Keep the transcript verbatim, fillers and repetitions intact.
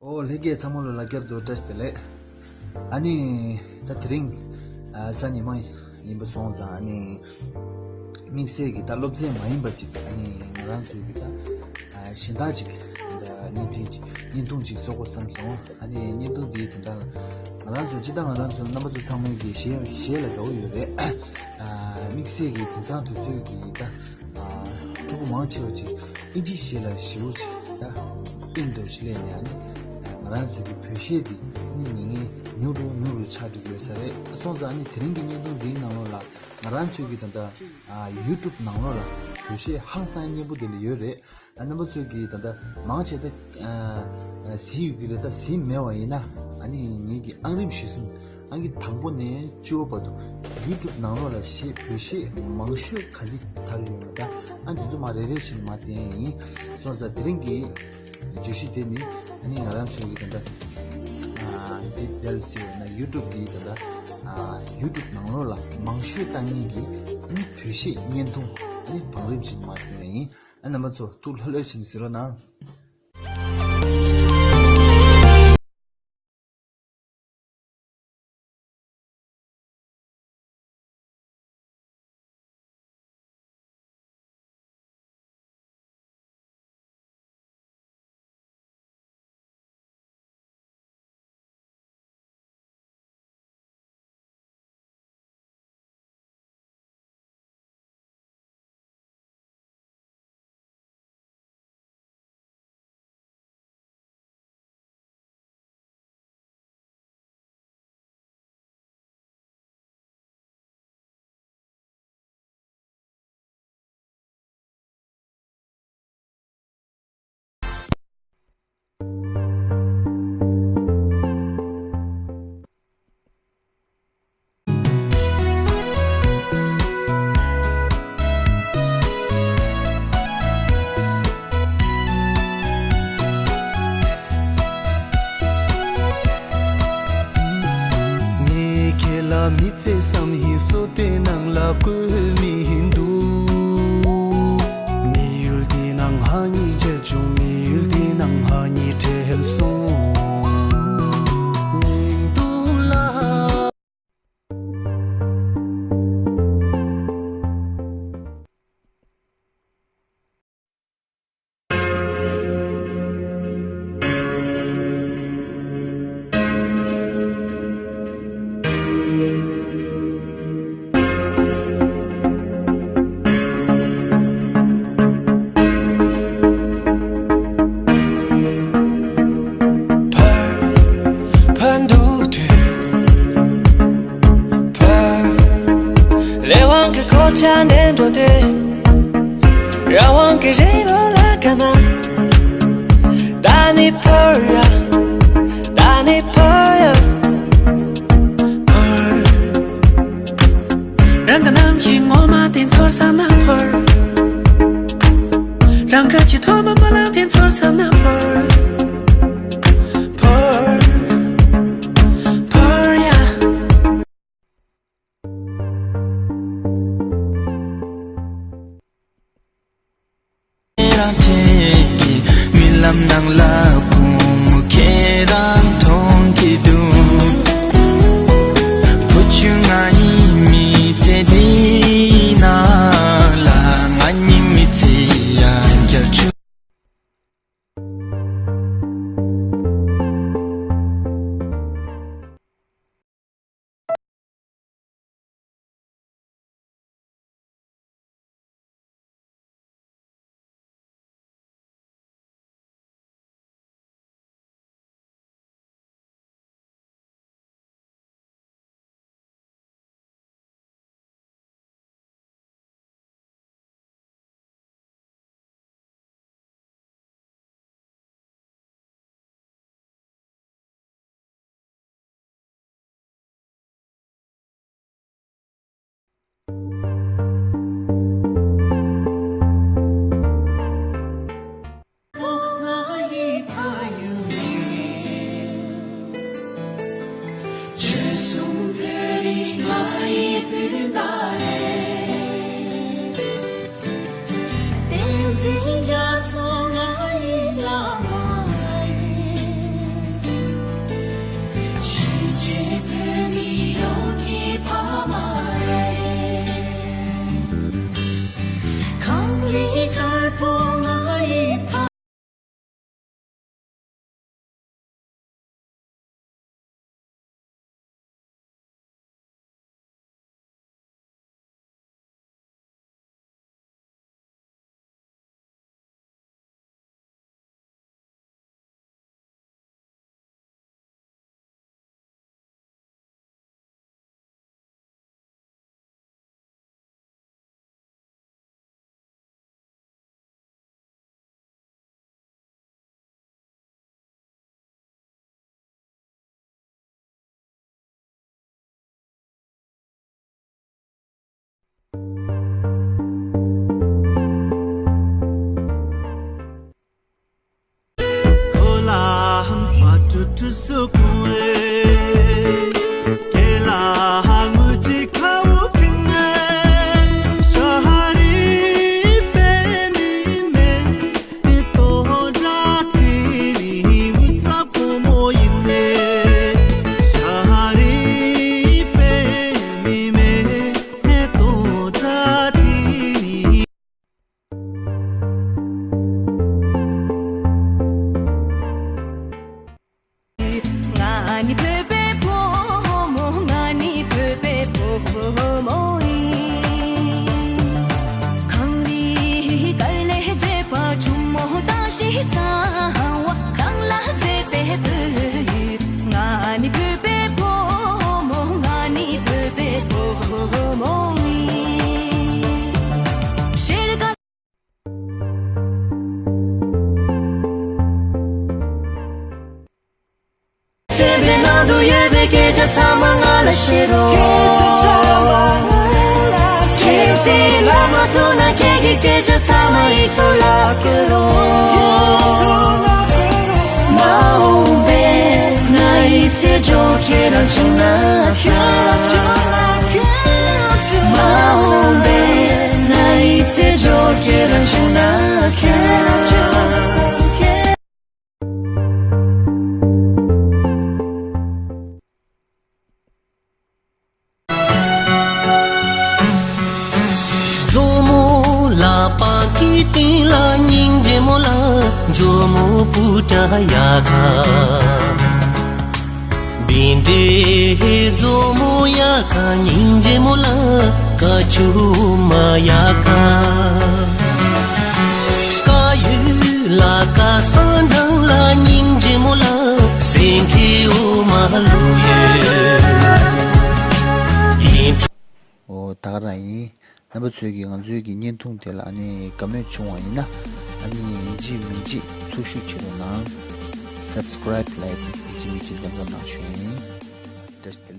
ཨོ་ལྷན་རྒྱས་ཚང་མ་ལ་ལག་བརྒྱབ་ཏུ་བཀྲ་ཤིས་བདེ་ལེགས། ཨ་ནི་ད་དེ་རིང་ཨ་གཟའ་ཉི་མ་ཡིན་པ་སོང་ཙང་ཨ་ནི་དམིགས་བསལ་གྱི་ད་སློབ་ཚན་མ་ཡིན་པ་ཅིག་ཨ་ནི་ང་རང་ཚོའི་གི་ད་ཨ་གཞན་དག་ཅིག་ད་བརྙན་འཕྲིན་ཅིག་བརྙན་ཐུང་ཅིག་བཟོ་དགོས་བསམ་སོང་། ཨ་ནི་བརྙན་ཐུང་འདིའི་དོན་དག་ང་རང་ཚོ་སྤྱི་བཏང་ང་རང་ཚོ་རྣམ་པ་ཚོ་ཚང་མས་ཀྱི་ཤེས་ཤེས་ལ་དགའ་བོ་ཡོད་རེད། ཨ་དམིགས་བསལ་གྱི་དེང་སང་དུས་ཚོད་ཀྱི་ད་ཕྲུ་གུ་མང་ཆེ་བ་ཅིག་ཨིན་ཇི་ཞེས་ལ་ཞེ་པོ་ཅིག་ད་ཨིན་འགྲོ་ཞིག་ལས་ནས་ཨ་ནི་ང་རང་ཚོའི་གི་བོད་གཞས་འདི་ཨ་ནི་ཉིན་ཉིན་ཉུང་རུ་ཉུང་རུ་ཆགས་འགྲོ་གི་ཡོད་ས་རེད། སོང་ཙང་ཨ་ནི་དེ་རིང་གི་བརྙན་ཐུང་འདིའི་ནང་ལོགས་ལ་ང་རང་ཚོའི་གི་ད་ལྟ་ཡུ་ཊུབ་ནང་ལོགས་ལ་བོད་གཞས་ཧང་སང་སྙན་པོ་དེ་ལ་ཡོད་རེད། ཨ་རྣམ་པ་ཚོས་ཀྱིས་ད་ལྟ་མང་ཆེ་ད་ཨ་གཟིགས་ཡོད་ཀྱི་རེད། ད་གཟིགས་མེད་པ་ཡིན་ན་ཨ་ནི་ངེད་ཀྱི་ཨང་རིམ་གཞིར་བཟུང་ཨང་ཀི་དང་པོ་ནས་བཅུ་པ་བར་དུ་ཡུ་ཊུབ་ནང་ལོགས་ལ་གཞས་བོད་གཞས་མང་ཤོས་ག་འདི་དར་ཡོད་མེད་ད་ཨ་འདི་ཚོ་མ་རེ་རེ་བཞིན་མ་བསྟན་ཡིན། སོང་ཙང་དེ་རིང་གི་བརྗོད་གཞི་དེ་ནི་ཨ་ནི་ང་རང་ཚོའི་གི་ད་ལྟ་ཨ་འདི་དེ་ལ་ཟེར་བ་ན་ཡུ་ཊུབ་འདི་ད་ལྟ་ཨ་ཡུ་ཊུབ་ནང་ལོགས་ལ་མང་ཤོས་བཏང་མཁན་གྱི་ཨ་ནི་བོད་གཞས་བརྙན་ཐུང་ཨ་ནི་བང་རིམ་བཞིན་མ་བསྟན་ཡིན། ཨ་རྣམ་པ་ཚོ་ཐུགས་ལྷོད་ལྷོད་བྱས་ནས་གཟིགས་རོགས་གནང་། ངས་ཁྱེད་ལ་མི་བརྩེ་བསམ་ཡིན་སོ་དེ་ནང་ལ་བཀོད་མི་ཡིན་འདུག་མི་ཡུལ་དེ་ནང་ཧ་ཉི་མཇལ་བྱུང་། མི་ཡུལ་དེ་ནང་ཧ་ཉི་བྲལ་སོང་། སྙིང་སྡུག་ལ། ཕར་འདུག་དུས་ཕར་ལས་དབང་གི་གོ་ཆ་འདྲེན་འགྲོ་དེ། རང་དབང་གི་རིང་ལུགས་ལ་དགའ་ན། ད་ནི་ཕར་ཡ། ད་ནི་ཕར་ཡ། ཕར། རང་གི་རྣམ་ཤེས་ངོ་མ་དེ་ཚོར་བསམ་ན་ཕར། རང་གི་ཁྱི་ཐོག་མ་མ་ལངས་དེ་ཚོར་བསམ་ན་ཕར། ཕར། ཕར་ཡ། རང་བཅས་ཀྱི་རྨི་ལམ་ནང་ལ་ཀུ་མུ་ཁྱེད་རང་མཐོང་གི་འདུག་བུ་ཆུང་ང་ཡི་མི་ཚེ་འདི་ནང་ལ་ང་གཉིས་མི་ཚེ་ཡང་བསྐྱར་བྱུང་། ང་ནི་བོད་པའི་བུ་མོ། ང་ནི་བོད་པའི་བུ་མོ་ཡིན། གངས་རིའི་དཀར་ལས་མཛེས་པ། ཆུ་མོ་བཀྲ་ཤིས་ཚ་བ། གངས་ལ་མཛེས་པའི་བོད་ཡུལ། ང་ནི་བོད་པའི་བུ་མོ། ང་ནི་བོད་པའི་བུ་མོ་ཡིན། ཤེལ་དཀར། སེམས་པའི་ནང་དུ་ཡོད་པའི་སྐད་ཆ་ཚང་མ་ང་ལ་བཤད་རོགས། ཁྱེད་ཀྱིས་ལབ་མ་ཐུབ་ན་ཁྱེད་ཀྱི་སྐད་ཆ་ཚང་མ་ཡིག་ཐོག་ལ་བཀོད་རོགས། མ་འོངས་པའི་ང་ཡི་ཚེ་སྒྲོག་ཁྱེད་རང་བྱུང་ན་བསམ། མ་འོངས་པའི་ང་ཡི་ཚེ་སྒྲོག་ཁྱེད་རང་བྱུང་ན་བསམ། མཛོ་མོ་ལག་པ་གི་སྟེང་ལ་སྙིང་རྗེ་མོ་ལ། མཛོ་མོ་སྤུ་ཏྲ་ཡ་ག་བིན་ཏེ་མཛོ་མོ་ཡ་ག་སྙིང་རྗེ་མོ་ལ། ཀ་ཆུ་མ་ཡ་ག་ཀ་ཡུ་ལ་ཀ་སང་དང་ལ་སྙིང་རྗེ་མོ་ལ། སེང་གེ་འོ་མ་ལུ་ཡོད་ཡིན། འོ་ད་ག་རང་ཡིན། རྣམ་པ་ཚོས་ཀྱིས་ང་ཚོའི་གི་བརྙན་ཐུང་དེ་ལ་ཨ་ནི་དགའ་མོས་བྱུང་བ་ཡིན་ན། ཨ་ནི་ཡིན་གཅིག་མིན་གཅིག་ཚུར་ཤུགས་ཆེ་རུ་གནང་། སབ་སི་ཀ་རའིབ་ལ་ཡིན་གཅིག་མིན་གཅིག་འགན་འཛོམས་གནང་ཞུ་ཡིན། བཀྲ་ཤིས་བདེ་ལེགས།